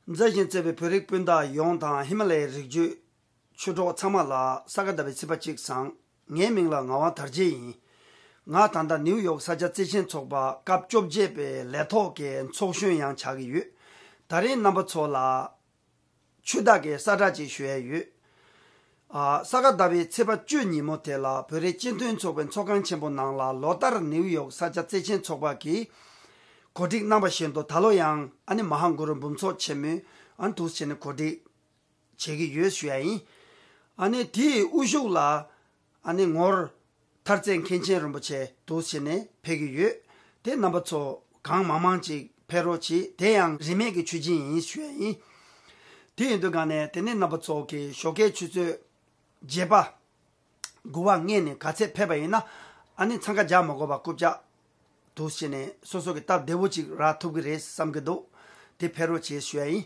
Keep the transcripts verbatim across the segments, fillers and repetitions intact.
མཛའ་ཞིང་བརྩེ་བའི་བོད་རིགས་སྤུན་ཟླ་ཡོངས་དང་ཧི་མ་ལ་ཡའི་རི་རྒྱུད་ཆོས་གྲོགས་ཚང་མ་ལ་ས་ག་ཟླ་བའི་ཚེས་པ་གཅིག་བཟང་། ངའི་མིང་ལ་ངག་དབང་དར་རྒྱས་ཡིན། ང་ད་ལྟ་ནིའུ་ཡོག་ས་སྐྱ་བརྩེ་ཆེན་ཚོགས་པ་སྐབས་བཅོ་བརྒྱད་པའི་ལས་ཐོག་གི་ཚོགས་གཞོན་ཡང་ཆགས་ཀྱི་ཡོད། ད་རིང་རྣམ་པ་ཚོ་ལ་ཆུ་དག་གི་གསལ་བསྒྲགས་ཅིག་ཞུ་ཡ་ཡོད། ཨ། ས་ག་ཟླ་བའི་ཚེས་པ་བཅུ་ཉིན་མོ་དེ་ལ་བོད་རིགས་སྤྱི་མཐུན་ཚོགས་པའི་ཚོགས་ཁང་ཆེན་པོ་ནང་ལ་ལོ་ལྟར་ནིའུ་ཡོག་ས་སྐྱ་བརྩེ་ཆེན་ཚོགས་པ་གིས་གོ་སྒྲིག་གནང་བ་བཞིན་དུ་ད་ལོ་ཡང་ཨ་ནི་མ་ཧཱ་གུ་རུ་འབུམ་ཚོགས་ཆེན་མོའི་ཨ་ནི་འདུག་སེ་བྱས་ནས་གོ་སྒྲིག་བྱེད་ཀྱི་ཡོད་ཞུ་ཡ་ཡིན། ཨ་ནི་དེའི་དབུ་བཞུགས་ལ་ཨ་ནི་ངོར་མཐར་རྩེ་མཁན་ཆེན་རིན་པོ་ཆེ་འདུག་སེ་བྱས་ནས་ཕེབས་ཀྱི་ཡོད། དེ་རྣམ་པ་ཚོ་གང་མང་མང་ཅིག་ཕེབས་རོགས་གྱིས། དེ་ཡང་རིས་མེད་ཀྱི་མཆོད་སྦྱིན་ཡིན་ཞུ་ཡ་ཡིན། དེ་ཡིན་དུས་གང་ནས་དེ་ནས་རྣམ་པ་ཚོ་གི་ཞོགས་ཀའི་ཆུ་ཚོད་བརྒྱད་པ་དགུ་པ་སྔས་ནས་ག་ཚད་ཕེབས་པ་ཡིན་ན་ཨ་ནི་འཚང་ཁ་རྒྱག་མ་དགོས་པ་རྐུབ་ཀྱག་འདུག་སེ་བྱས་ནས་སོ་སོ་གི་སྟབས་བདེ་བོ་ཅིག་རག་ཐུབ་ཀྱི་རེད་བསམ་གྱི་འདུག་དེ་ཕེབས་རོགས་བྱེད་ཞུ་ཡ་ཡིན།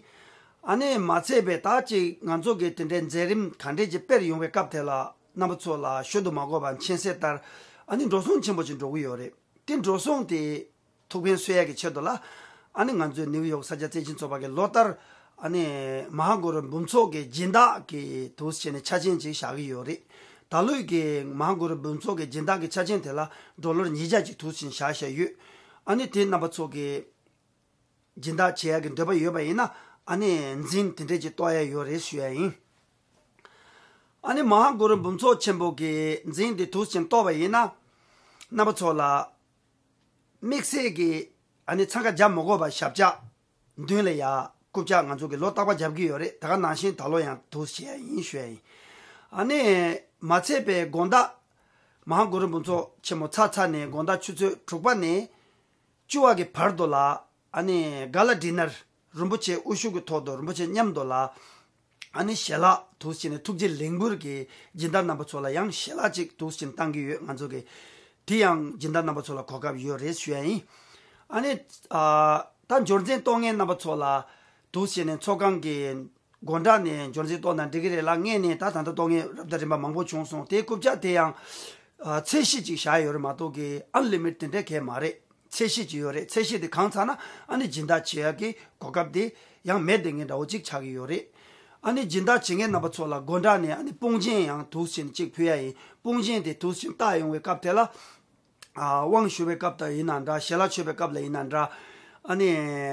ཨ་ནི་མ་ཚད་པའི་ད་ཅིག་ང་ཚོ་གི་དེ་འདྲའི་མཛད་རིམ་ག་འདྲས་ཅིག་སྤེལ་ཡོང་བའི་སྐབས་དེ་ལ་རྣམ་པ་ཚོ་ལ་ཞུ་དུ་མ་དགོས་པ་མཁྱེན་གསལ་ལྟར་ཨ་ནི་འགྲོ་སོང་ཆེན་པོ་ཅིག་འགྲོ་གི་ཡོད་རེད། དེ་འགྲོ་སོང་དེ་ཐུགས་ཕན་གསོས་ཡ་གི་ཆེད་དུ་ལ་ཨ་ནི་ང་ཚོའི་ནིའུ་ཡོག་ས་སྐྱ་བརྩེ་ཆེན་ཚོགས་པ་གི་ལོ་ལྟར་ཨ་ནི་མ་ཧཱ་གུ་རུ་འབུམ་ཚོགས་ཀྱི་སྦྱིན་བདག་གི་འདུག་སེ་བྱས་ནས་ཆ་རྐྱེན་ཅིག་བཞག་གི་ཡོད་རེད། ད་ལོའི་གི་མ་ཧཱ་གུ་རུ་འབུམ་ཚོགས་ཀྱི་སྦྱིན་བདག་གི་ཆ་རྐྱེན་དེ་ལ་ཌོ་ལར་ཉིས་བརྒྱ་ཅིག་འདུག་སེ་བཞག་བཞག་ཡོད། ཨ་ནི་དེ་རྣམ་པ་ཚོ་གི་སྦྱིན་བདག་བྱེད་ཡ་གི་འདོད་པ་ཡོད་པ་ཡིན་ན་ཨ་ནི་འཛིན་དེ་འདྲས་ཅིག་གཏོང་ཡ་ཡོད་རེད་ཞུ་ཡ་ཡིན། ཨ་ནི་མ་ཧཱ་གུ་རུ་འབུམ་ཚོགས་ཆེན་པོ་གི་འཛིན་དེ་འདུག་སེ་གཏོང་བ་ཡིན་ན་རྣམ་པ་ཚོ་ལ་དམིགས་བསལ་གྱི་ཨ་ནི་འཚང་ཁ་རྒྱག་མ་དགོས་པ་ཞབས་བཅགས་མདུན་ལ་ཡ་རྐུབ་ཀྱག་ང་ཚོ་གི་ལོ་རྟག་པ་རྒྱབ་ཀྱི་ཡོད་རེད། ད་ག་ནང་བཞིན་ད་ལོ་ཡང་འདུག་སེ་བྱེད་ཡ་ཡིན་ཞུ་ཡ་ཡིན། ཨ་ནི་མ་ཚད་པའི་དགོང་དག་མ་ཧཱ་གུ་རུ་འབུམ་ཚོགས་ཆེན་མོ་ཚར་ཚར་ནས་དགོང་དག་ཆུ་ཚོད་དྲུག་པ་ནས་བཅུ་པ་གི་བར་དུ་ལ་ཨ་ནི་ག་ལ་ཌི་ནར་རིན་པོ་ཆེ་དབུ་བཞུགས་ཀྱི་ཐོག་ཏུ་རིན་པོ་ཆེ་མཉམ་དུ་ལ་ཨ་ནི་ཞལ་ལག་འདུག་སེ་བྱས་ནས་ཐུགས་རྗེ་ལེགས་འབུལ་གྱི་སྦྱིན་བདག་རྣམ་པ་ཚོ་ལ་ཡང་ཞལ་ལག་ཅིག་འདུག་སེ་བྱས་ནས་བཏང་གི་ཡོད། ང་ཚོ་གི་དེ་ཡང་སྦྱིན་བདག་རྣམ་པ་ཚོ་ལ་གོ་སྐབས་ཡོད་རེད་ཞུ་ཡ་ཡིན། ཨ་ནི་ཨ་ད་འབྱོར་འཛིན་གཏོང་མཁན་རྣམ་པ་ཚོ་ལ་འདུག་སེ་བྱས་ནས་ཚོགས་ཁང་གི་སྒོ་འགྲམ་ནས་འབྱོར་འཛིན་གཏོང་ན་འགྲིག་གི་རེད་ལ། སྔས་ནས་ད་ད་ལྟ་གཏོང་མཁན་རབ་དང་རིམ་པ་མང་པོ་བྱུང་སོང་། དེ་རྐུབ་ཀྱག་དེ་ཡང་ཨ་ཚད་གཞི་ཅིག་བཞག་ཡོད་རེད་མ་གཏོགས་ཀྱི་ཨན་ལི་མིཊ་དེ་འདྲ་གང་ཡང་མ་རེད། ཚད་གཞི་ཅིག་ཡོད་རེད། ཚད་གཞི་དེ་གང་ཚར་ན་ཨ་ནི་སྦྱིན་བདག་བྱེད་ཡག་གི་གོ་སྐབས་དེ་ཡང་མེད་བསྡད་མཁན་འདྲ་བོ་ཅིག་ཆགས་ཀྱི་ཡོད་རེད། ཨ་ནི་སྦྱིན་བདག་བྱེད་མཁན་རྣམ་པ་ཚོ་ལ་སྒོ་འགྲམ་ནས་ཨ་ནི་དཔུང་ཆེན་ཡང་འདུག་སེ་བྱས་ནས་ཅིག་ཕུལ་ཡ་ཡིན། དཔུང་ཆེན་དེ་འདུག་སེ་བྱས་ནས་བཏགས་ཡོང་བའི་སྐབས་དེ་ལ་ཨ་དབང་ཞུ་བའི་སྐབས་དང་ཡིན་ན་འདྲ། ཞལ་ལག་མཆོད་པའི་སྐབས་ལ་ཡིན་ན་འདྲ། ཨ་ནི་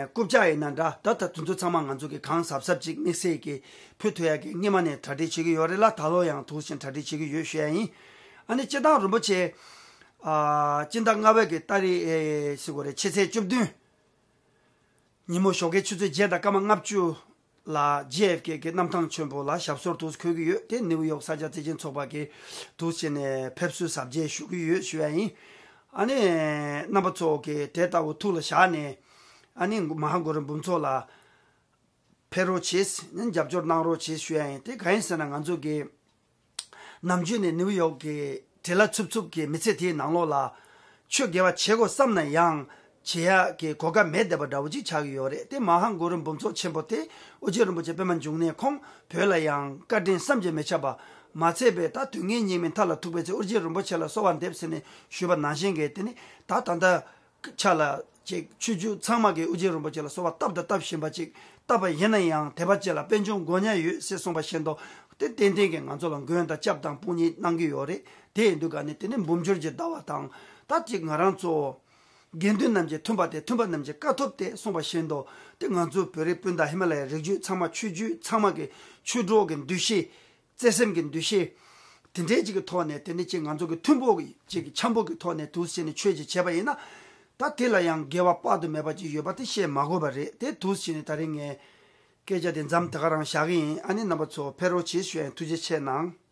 རྐུབ་ཀྱག་ཡིན་ན་འདྲ། ད་ལྟ་དེ་ཚོ་ཚང་མ་ང་ཚོ་གི་གང་གཟབ་གཟབ་ཅིག་དམིགས་བསལ་གྱི་ཕུལ་ཐུབ་ཡ་གི་སྔོན་མ་ནས་གྲ་སྒྲིག་བྱེད་ཀྱི་ཡོད་རེད་ལ། ད་ལོ་ཡང་འདུག་སེ་གྲ་སྒྲིག་བྱེད་ཀྱི་ཡོད་ཞུ་ཡ་ཡིན། ཨ་ནི་སྤྱིར་བཏང་རིན་པོ་ཆེ་ཨ་སྤྱི་ཟླ་ལྔ་པའི་གི་ཏ་རིག་ཨེ་ཟེར་དགོས་རེད། ཕྱི་ཚེས་བཅུ་བདུན་ཉིན་མོ་ཞོགས་ཀའི་ཆུ་ཚོད་བརྒྱད་དང་སྐར་མ་ལྔ་བཅུ་ལ་ཇེ་ཨེཕ་ཀེ་གི་གནམ་ཐང་ཆེན་པོ་ལ་ཞབས་སོར་འདུག་སེ་འཁོད་ཀྱི་ཡོད། དེ་ནིའུ་ཡོག་ས་སྐྱ་བརྩེ་ཆེན་ཚོགས་པ་གིས་འདུག་སེ་བྱས་ནས་ཕེབས་བསུ་གཟབ་རྒྱས་ཞུ་གི་ཡོད་ཞུ་ཡ་ཡིན། ཨ་ནི་རྣམ་པ་ཚོ་གིས་དེ་ལྟ་བུ་ཐུགས་ལ་བཞག་ནས་ཨ་ནི་མ་ཧཱ་གུ་རུ་འབུམ་ཚོགས་ལ་ཕེབས་རོགས་བྱེད། ཨ་ནི་རྒྱབ་སྐྱོར་གནང་རོགས་བྱེད་ཞུ་ཡ་ཡིན། དེ་གང་ཡིན་ཟེར་ན་ང་ཚོ་གི་ནམ་རྒྱུན་ནས་ནིའུ་ཡོག་གི་བྲེལ་བ་འཚུབ་འཚུབ་ཀྱི་མི་ཚེ་དེའི་ནང་ལོགས་ལ་ཆོས་དགེ་བ་བྱེད་དགོས་བསམ་ན་ཡང་བྱེད་ཡག་གི་གོ་སྐབས་མེད་བསྡད་པ་འདྲ་བོ་ཅིག་ཆགས་ཀྱི་ཡོད་རེད། དེ་མ་ཧཱ་གུ་རུ་འབུམ་ཚོགས་ཆེན་པོ་དེ་ཨོ་རྒྱན་རིན་པོ་ཆེ་པདྨ་འབྱུང་གནས་ཁོང་བོད་ལ་ཡང་བཀའ་དྲིན་བསམ་གྱིས་མི་ཁྱབ་པ། མ་ཚད་པའི་ད་དུས་ངན་སྙིགས་མའི་མཐའ་ལ་ཐུག་པའི་ཚེ་ཨོ་རྒྱན་རིན་པོ་ཆེ་ལ་གསོལ་བ་འདེབས་ཟེར་ནས་ཞུས་པ་ནང་བཞིན་གྱི་དེ་ནི་ད་ད་ལྟ་ཆ་ལ་ཅིག་ཆོས་བརྒྱུད་ཚང་མ་གིས་ཨོ་རྒྱན་རིན་པོ་ཆེ་ལ་གསོལ་བ་བཏབ་དང་བཏབ་བཞིན་པ་ཅིག་བཏབ་པ་ཡིན་ན་ཡང་དད་པ་ཅན་ལ་པད་འབྱུང་མགོན་ཉག་ཡོད་ཟེར་གསུངས་པ་བཞིན་དུ་དེ་ཏན་ཏན་གྱིས་ང་ཚོ་ལ་མགོན་དང་སྐྱབས་དང་དཔུང་གཉེན་གནང་གི་ཡོད་རེད། དེ་ཡིན་དུས་ག་ནས་དེ་ནི་འབུམ་འགྱུར་གྱི་ཟླ་བ་དང་ད་ཅིག་ང་རང་ཚོ་དགེ་འདུན་རྣམས་ཀྱི་མཐུན་པ་སྟེ་མཐུན་པ་རྣམས་ཀྱི་དཀའ་ཐུབ་སྟེ་གསུངས་པ་བཞིན་དུ་དེ་ང་ཚོ་བོད་རིགས་སྤུན་ཟླ་ཧི་མ་ལ་ཡའི་རིགས་རྒྱུད་ཚང་མ་ཆོས་བརྒྱུད་ཚང་མ་གི་ཆོས་གྲོགས་ཀྱི་འདུ་ཤེས། བརྩེ་སེམས་ཀྱི་འདུ་ཤེས་དེ་འདྲའི་ཅིག་གི་ཐོག་ནས་དེ་ནི་ཅིག་ང་ཚོ་གི་མཐུན་པོ་གི་ཅིག་འཆམ་པོ་གི་ཐོག་ནས་འདུག་སེ་བྱས་ནས་ཆོས་ཅིག་བྱས་པ་ཡིན་ན་ད་དེ་ལ་ཡང་དགེ་བ་དཔག་ཏུ་མེད་པ་ཅིག་ཡོད་པ་དེ་བཤད་མ་དགོས་པ་རེད། དེ་འདུག་སེ་བྱས་ནས་ད་རིང་ངས་སྐད་ཆ་དེ་མཚམས་དེ་ག་རང་བཞག་གི་ཡིན། ཨ་ནི་རྣམ་པ་ཚོ་ཕེབས་རོགས་བྱེད་ཞུ་ཡ་ཡིན། ཐུགས་རྗེ་ཆེ་གནང་།